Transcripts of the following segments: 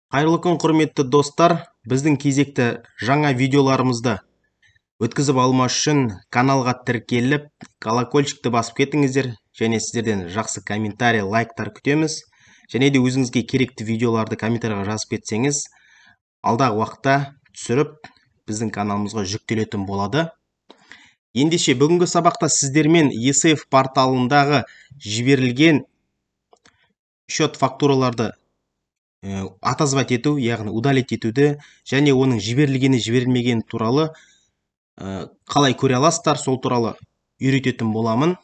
Қайырлы күн, құрметті достар. Біздің кезекті жаңа видеоларымызды өткізіп алмас үшін каналға тіркеліп, колокольчикті басып кетіңіздер. Және сіздерден жақсы комментарий, лайктар күтеміз. Және де өзіңізге керекті видеоларды комментарийға жазып кетсеңіз, алдағы уақытта түсіріп, біздің каналымызға жүктелетін болады. Ендеше бүгінгі сабақта сіздермен ЕСФ порталындағы жіберілген счет фактураларды отозвать ету, яғни удалить етуді және оның жіберілгені жіберілмегені туралы қалай көре аласыздар, сол туралы үйрететін боламын.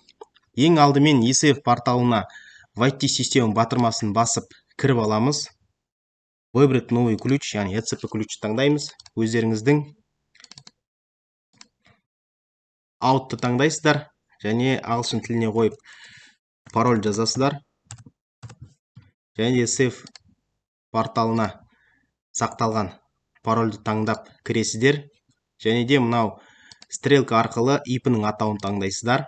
Ең алдымен ЕСФ порталына «Войти в систему» батырмасын басып кіріп аламыз. «Выбрать новый ключ», яғни ЭЦП ключ таңдаймыз. Өздеріңіздің аутты таңдайсыздар және ағылшын тіліне қойып пароль жазасыздар. Және ЕСФ порталына сақталған парольді таңдап кіресіздер. Және де мынау стрелка арқылы ИП-ның атауын таңдайсыздар.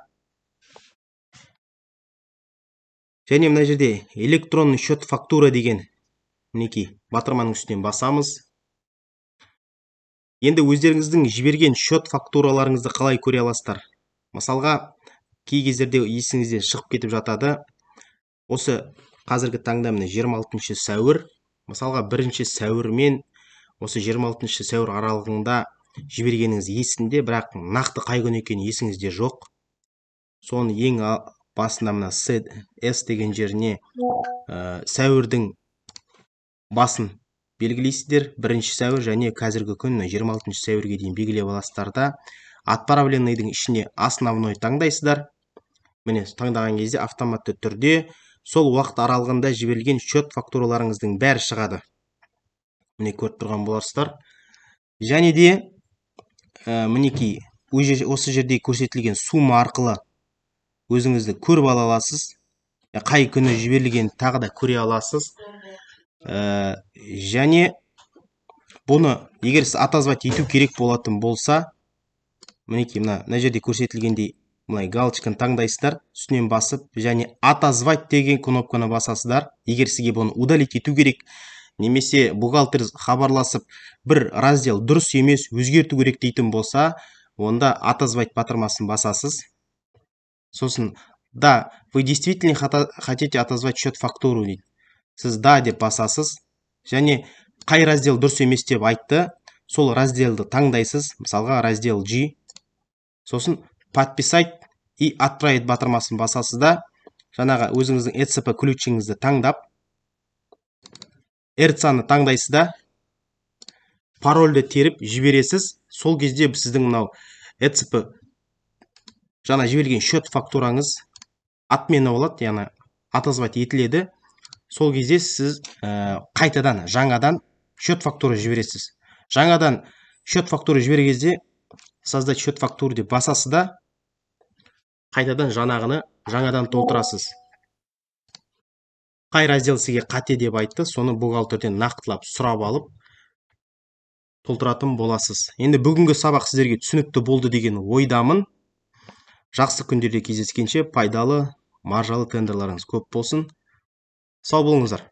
Және мына жерде «Электронный счет фактура» деген мінекей батырманың үстінен басамыз. Енді өздеріңіздің жіберген счет фактураларыңызды қалай көре аласыздар? Мысалға, кей кездерде есіңізден шығып кетіп жатады. Осы қазіргі таңда міне 26 сәуір. Мысалға, 1 сәуір мен осы 26 сәуір аралығында жібергеніңіз есінде, бірақ нақты қай күн екені есіңізде жоқ. Соны ең басында мына С деген жеріне сәуірдің басын белгілейсіздер. 1 сәуір және қазіргі күн 26 сәуірге дейін белгілеп аласыздар да, «Отправленныйдың» ішіне «Основной» таңдайсыздар. Міне, таңдаған кезде автоматты түрде сол уақыт аралығында жіберілген счет фактураларыңыздың бәрі шығады. Міне, көріп тұрған боларсыздар. Және де мінекей осы жерде көрсетілген сумма арқылы өзіңізді көріп ала аласыз. Қай күні жіберілгенін тағы да көре аласыз. Және бұны егер сіз отозвать ету керек болатын болса, мінекей мына жерде көрсетілгендей мына галочканы таңдайсыздар, үстінен басып және «Отозвать» деген кнопканы басасыздар. Егер сізге бұны удалить ету керек немесе бухгалтер хабарласып, бір раздел дұрыс емес, өзгерту керек дейтін болса, онда «Отозвать» батырмасын басасыз. Сосын «Да, вы действительно хотите отозвать счет фактуру?» дейді. Сіз «Да» деп басасыз және қай раздел дұрыс емес деп айтты, сол разделді таңдайсыз, мысалға, раздел G. Сосын «Подписать и отправить» батырмасын басасыз да, жаңағы өзіңіздің ЭЦП ключіңізді таңдап, РЦАны таңдайсыз да, парольді теріп жібересіз. Сол кезде сіздің мынау ЭЦП жаңа жіберген счет фактураңыз отмена болады, яғни отозвать етіледі. Сол кезде сіз қайтадан жаңадан счет фактура жібересіз. Жаңадан счет фактура жіберген кезде «Создать счет фактуру» деп басасыз да, қайтадан жаңағыны жаңадан толтырасыз. Қай раздел сізге қате деп айтты, соны бухгалтерден нақтылап сұрап алып толтыратын боласыз. Енді бүгінгі сабақ сіздерге түсінікті болды деген ойдамын. Жақсы күндерде кездескенше, пайдалы, маржалы тендерларыңыз көп болсын. Сау болыңыздар.